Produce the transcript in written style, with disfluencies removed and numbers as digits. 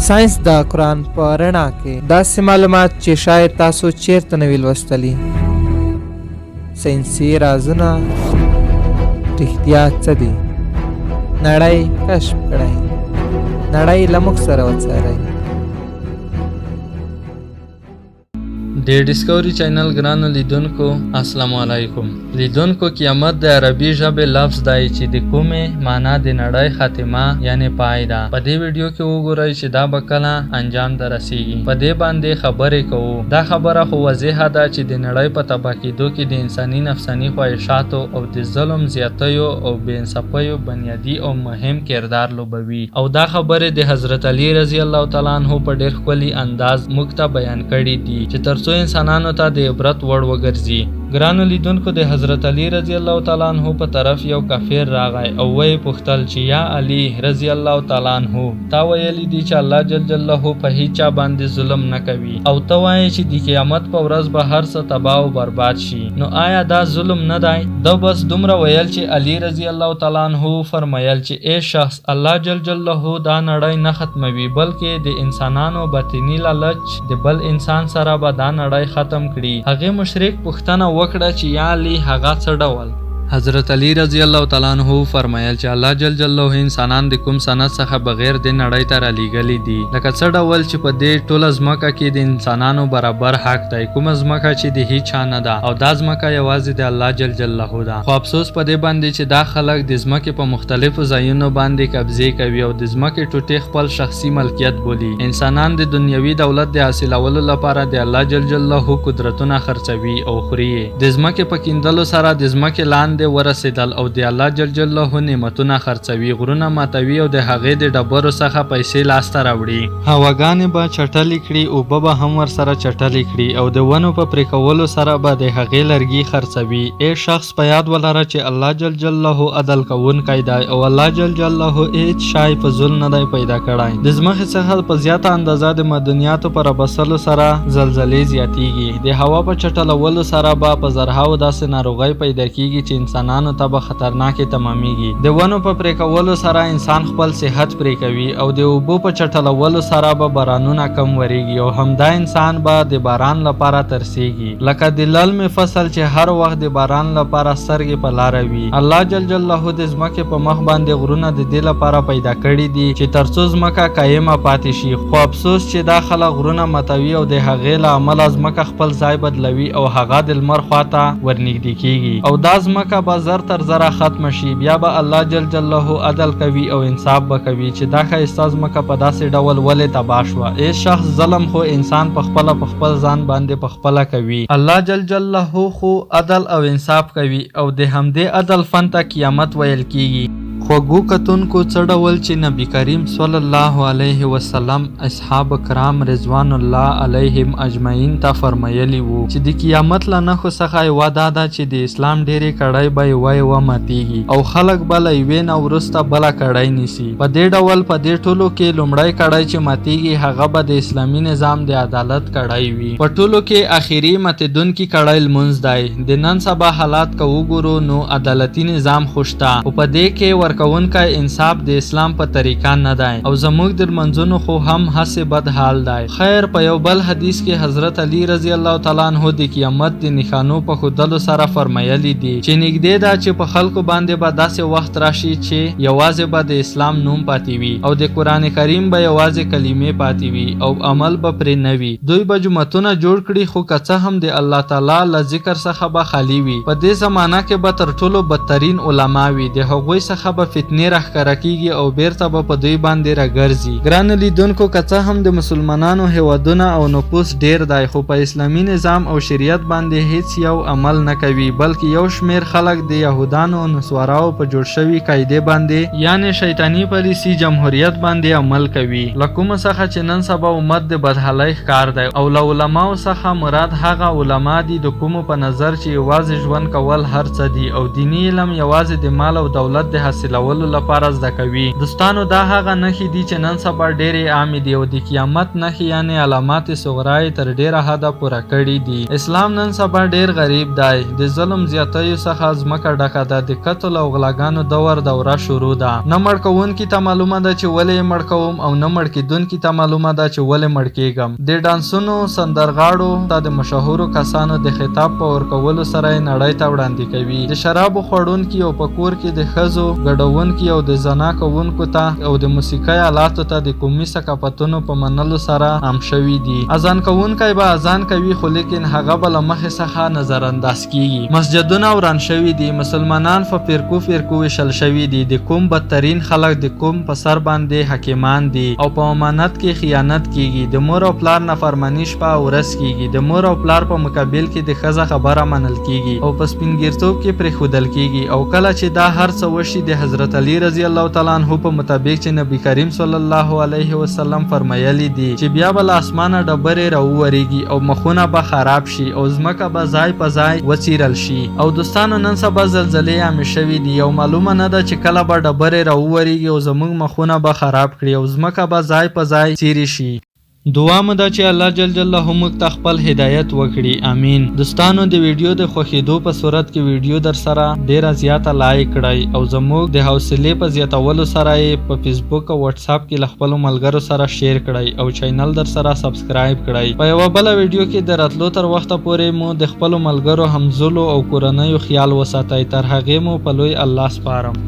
ساينس د قرآن په رڼا کې داسې معلومات چې شاید تاسو چیرته نه وي لوستلي. ساينسي رازونه رښتیا څه دي؟ نړۍ کشف کړئ. نړۍ له موږ سره وڅارئ. د ډیسکوري چینل ګرانو لیدونکو السلام علیکم. لیدونکو، قیامت د عربي ژبې لفظ دی چې د کومې معنا د نړۍ خاتمه یعنی پای ده. په دې ویډیو کې وګورئ چې دا به کله انجام ته رسیږي. په دې باندې خبرې کوو. دا خبره خو واضحه ده چې د نړۍ په تباه کېدو کې د انساني نفساني خواهشاتو او د ظلم زیاتیو او بې انصافیو بنیادي او مهم کردار لوبوي او دا خبرې د حضرت علي رضی الله تعالی عنه په ډېر ښکلي انداز موږ ته بیان کړي دي چې ترڅو انسانانو ته د عبرت وړ وګرځي. ګرانو لیدونکو، د حضرت علی رضی الله تعالی عنه په طرف یو کافر راغی او ویې پوښتل چې یا علی رضی الله تعالی عنه، تا ویلي دي چې الله جل جلاله په هیچا باندې ظلم نه کوي او ته وایې چې د قیامت په ورځ به هر څه تباه او برباد شي، نو آیا دا ظلم نه دی؟ ده بس دومره ویل چې علی رضی الله تعالی عنه وفرمایل چې ای شخص، الله جل جلاله دا نړۍ نه ختموي، بلکې د انسانانو باطني لالچ د بل انسان سره به دا نړۍ ختم کړي. هغې مشرک پوښتنه وکړه چې یا علي، هغه څه ډول؟ حضرت علی رضی الله تعالی عنه وفرمایل چې الله جل جلاله انسانان د کوم سند څخه بغیر دې نړۍ ته رالیږلي دي، لکه څه ډول چې په دې ټوله ځمکه کې د انسانانو برابر حق دی، کومه ځمکه چې د هیچا نه ده او دا ځمکه یوازې د الله جل جلاله ده. خو افسوس په دې باندې چې دا خلک د ځمکې په مختلفو ځایونو باندې قبضې کوي او د ځمکې ټوټې خپل شخصي ملکیت بولي. انسانان د دنیوي دولت د حاصلولو لپاره د الله جل جلاله قدرتونه خرڅوي او خوري یې. د ځمکې په کیندلو سره د ځمکې لاندې ورسېدل او د الله جل جلاله نعمتونه خرڅوي، غرونه ماتوي او د هغې د ډبرو څخه پیسې لاسته راوړي. هواګانې به چټلې کړي، اوبه به هم ورسره چټلې کړي او د ونو په پرې کولو سره به د هغې لرګي خرڅوي. ای شخص! په یاد ولره چې الله جل جلاله عدل کوونکی دی او الله جل جلاله هیڅ شی په ظلم نه دی پیدا کړی. د ځمکې څخه په زیاته اندازه د معدنیاتو په راباسلو سره زلزلې زیاتیږي. د هوا په چټلولو سره به په زرهاوو داسې ناروغۍ پیدا کیږي چې انسانانو ته به خطرناکې تمامیږي. د ونو په پرې کولو سره انسان خپل صحت پرې کوي او د اوبو په چټلولو سره به بارانونه کم وریږي او همدا انسان به د باران لپاره ترسیږي. لکه د للمې فصل چې هر وخت د باران لپاره سترګې په لاره وي. الله جل جلاله د ځمکې په مخ باندې غرونه د دې لپاره پیدا کړي دي چې ترڅو ځمکه قایمه پاتې شي، خو افسوس چې دا خلک غرونه ماتوي او د هغې له امله ځمکه خپل ځای بدلوي او هغه د لمر خواته ورنږدې کیږي او دا ځمکه به زر تر زره ختمه شي. بیا به الله جل جلاله عدل کوي او انصاف به کوي چې دا ښایسته ځمکه په داسې ډول ولې تباه شوه. ای شخص، ظلم خو انسان په خپله په خپل ځان باندې په خپله کوي. الله جل جلاله خو عدل او انصاف کوي او د همدې عدل فن ته قیامت ویل کیږي. خوږو کتونکو، څه ډول چې نبي کریم صلی الله علیه وسلم اصحاب کرام رضوان الله علیهم اجمعین ته فرمایلي وو چې د قیامت له نښو څخه یوه دا ده چې د اسلام ډېرې کړۍ به یوه یوه ماتیږي او خلک به له یوې نه وروسته بله کړۍ نیسي. په دې ډول په دې ټولو کې لومړی کړۍ چې ماتیږي هغه به د اسلامي نظام د عدالت کړۍ وي. په ټولو کې اخري ماتېدونکي کړۍ لمونځ دی. د نن سبا حالات که وګورو نو عدالتي نظام خو شته خو په دې کې ورکوونکی انصاف د اسلام په طریقه نه دی او زموږ د لمونځونو خو هم هسې بد حال دی. خیر، په یو بل حدیث کې حضرت علی رضی الله تعالی عنه د قیامت د نښانو په ښودلو سره فرمایلي دي چې نږدې ده چې په خلکو باندې به داسې وخت راشي چې یوازې به د اسلام نوم پاتې وي او د قرآن کریم به یوازې کلمې پاتې وي او عمل به پرې نه وي. دوی به جوماتونه جوړ کړي خو که څه هم د الله تعالی له ذکر څخه به خالي وي. په دې زمانه کې به تر ټولو بدترین علماء وي، د هغوی څخه به فتنې راښکاره کیږي او بیرته به په دوی باندې راګرځي. ګرانو لیدونکو! که څه هم د مسلمانانو هیوادونه او نفوس ډیر دی خو په اسلامي نظام او شریعت باندې هیڅ یو عمل نه کوي بلکې یو شمیر خلک د یهودانو او نصاراو په جوړ شوي قاعدې باندې یعنې شیطاني پالیسي جمهوریت باندې عمل کوي له کومو څخه چې نن سبا امت د بدحالۍ ښکار دی او له علماو څخه مراد هغه علما دي د کومو په نظر چې یوازې ژوند کول هر څه دي او دیني علم یوازې د مال او دولت د حاصلولو. حاصلولو لپاره زده کوي. دوستانو دا هغه نښې دي چې نن سبا ډېرې عامې دي او د قیامت نښې یعنې علامات صغرا یې تر ډېره حده پوره کړي دي. اسلام نن سبا ډېر غریب دی، د ظلم زیاتیو څخه ځمکه ډکه ده، د قتل او غلاګانو دور دوره شروع ده. نه مړ کوونکي ته معلومه ده چې ولې یې مړ کوم او نه مړ کېدونکي ته معلومه ده چې ولې مړ کېږم. د ډانسونو سندرغاړو ته د مشهورو کسانو د خطاب په ورکولو سره یې نړۍ ته وړاندې کوي. د شرابو خوړونکي او په کور کې د ښځو ګډوونکي او د زنا کوونکو ته او د موسیقۍ آلاتو ته د قومي ثقافتونو په منلو سره عام شوي دي. اذان کوونکی به اذان کوي خو لیکن هغه به له مخې څخه نظر انداز کیږي. مسجدونه وران شوي دي، مسلمانان په فرقو فرقو ویشل شوي دي، د کوم بدترین خلک د کوم په سر باندې حاکمان دي او په امانت کې خیانت کیږي، د مور او پلار نافرماني شپه او ورځ کیږي، د مور او پلار په مقابل کې د ښځه خبره منل کیږي او په سپینږیرتوب کې پرېښودل کیږي او کله چې دا هر څه وشي د حضرت علي رضی الله تعالی عنه په مطابق چې نبي کریم صلی الله علیه وسلم فرمایلي دي چې بیا به له اسمانه ډبرې راوورېږي او مخونه به خراب شي او ځمکه به ځای په ځای وڅیرل شي. او دوستانو نن سبا زلزلې عامې شوې دي او معلومه نه ده چې کله به ډبرې راوورېږي او زموږ مخونه به خراب کړي او ځمکه به ځای په ځای څیرې شي. دعا مو ده چې الله جل جلاله موږ ته خپل هدایت وکړي امین. دوستانو د ویډیو د خوښیدو په صورت کې ویډیو درسره ډیره زیاته لایک کړئ او زموږ د حوصلې په زیاتولو سره یې په فیسبوک او واتساپ کې له خپلو ملګرو سره شیر کړئ او چینل درسره سبسکرایب کړئ. په یوه بله ویډیو کې د راتلو تر وخته پورې مو د خپلو ملګرو، همزولو او کورنیو خیال وساتئ. تر هغې مو په لوی الله سپارم.